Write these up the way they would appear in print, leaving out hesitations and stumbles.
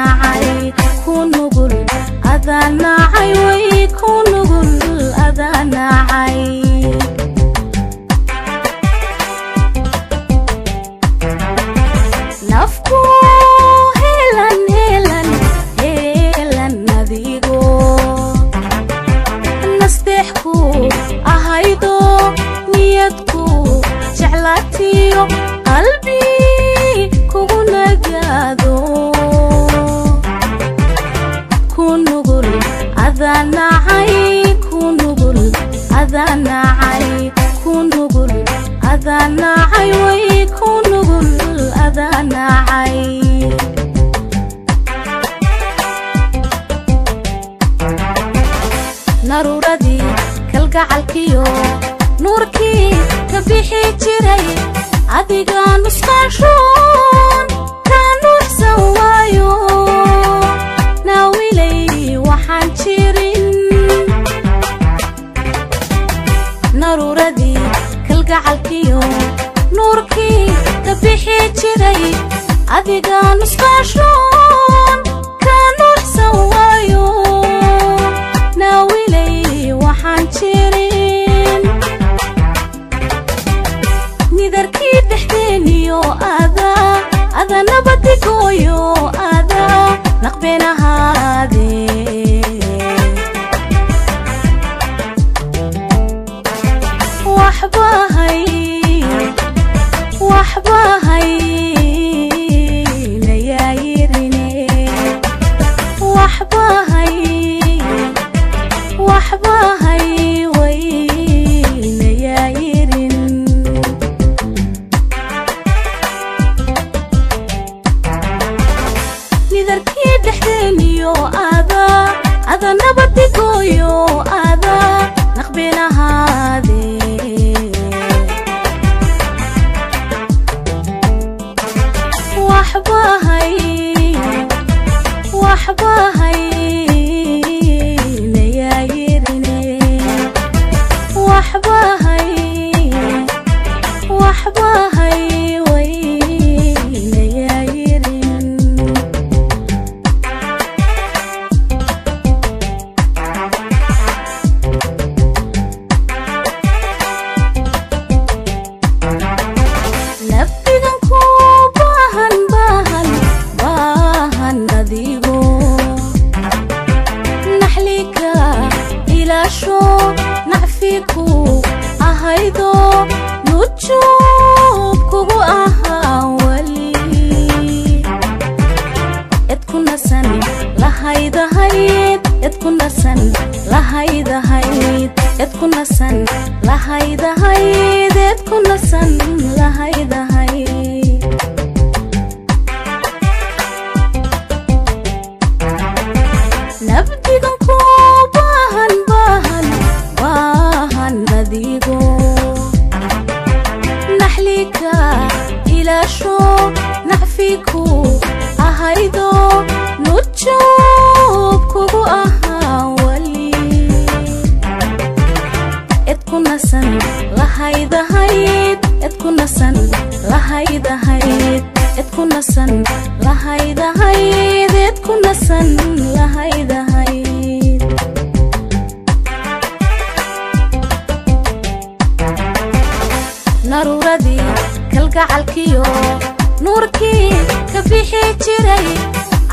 nacay ku nugul adaa nacay way ku nugul adaa nacay nafku helan helan helan adigo nasteexku ahaydo niyadku jeclaatiyo qalbi kugu nagaado ku nugul adaa nacay ku nugul adaa nacay ku nugul adaa nacay way ku nugul adaa nacay naruuradii kalgacalkiyo nuurkii ka bixi jiray adiga nusqaashoon kaa nuuxsan waayo naawilay waxaan jirin naruuradii kalgacalkiyo nuurkii ka bixi jiray adiga nusqaashoon kaa nuuxsan waayo naawilay waxaan jirin nidarkii dhexdeeniyo adaa ada nabadigooyo adaa naqbeenahaadee waxbahay nayaayirine waxbahay way nayaayirin nidarkii dhexdeeniyo adaa ada nabadigooyo adaa naqbeenahaadee waxbahay nayaayirine waxbahay way nayaayirin naftigan ku baahan baahan baahan adigo naxlika ilaasho nacfiku ahaydo nujuub kugu ahaa wali edku nasan lahaydahayd edku nasan lahaydahayd edku nasan lahaydahayd edku nasan lahaydahayd nabdigan ku baahan baahan baahan adigo naxlika ilaasho nacfiku ahaydo nujuub kugu ahaa wali edku nasan lahaydahayd edku nasan lahaydahayd edku nasan lahaydahayd edku nasan lahaydahayd naruuradii kalgacalkiyo nuurkii ka bixi jiray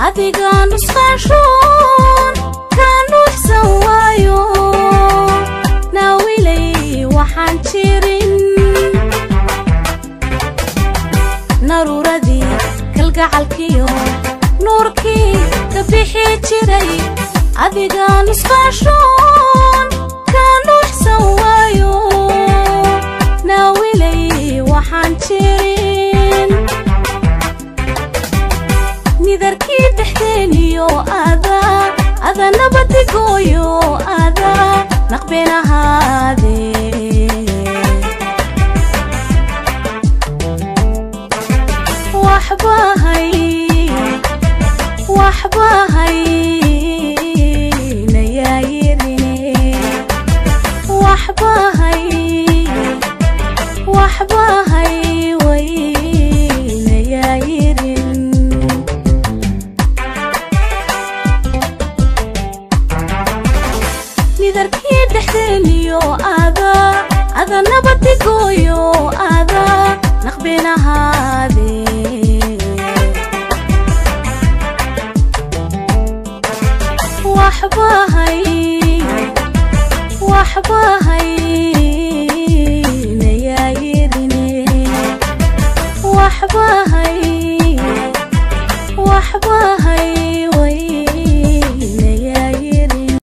adiga nusqaashoon kaa nuuxsan waayo naawilay waxaan jirin naruuradii kalgacalkiyo nuurkii ka bixi jiray adiga nusqaashoon kaa nuuxsan waayo naawilay waxaan jirin nidarkii dhexdeeniyo adaa ada nabadigooyo adaa naqbeenahaadee waxbahay nayaayirine waxbahay way nayaayirin. Nabadgeliyo ada, ada nabadigoyo ada naqbinahaade. Waxbahay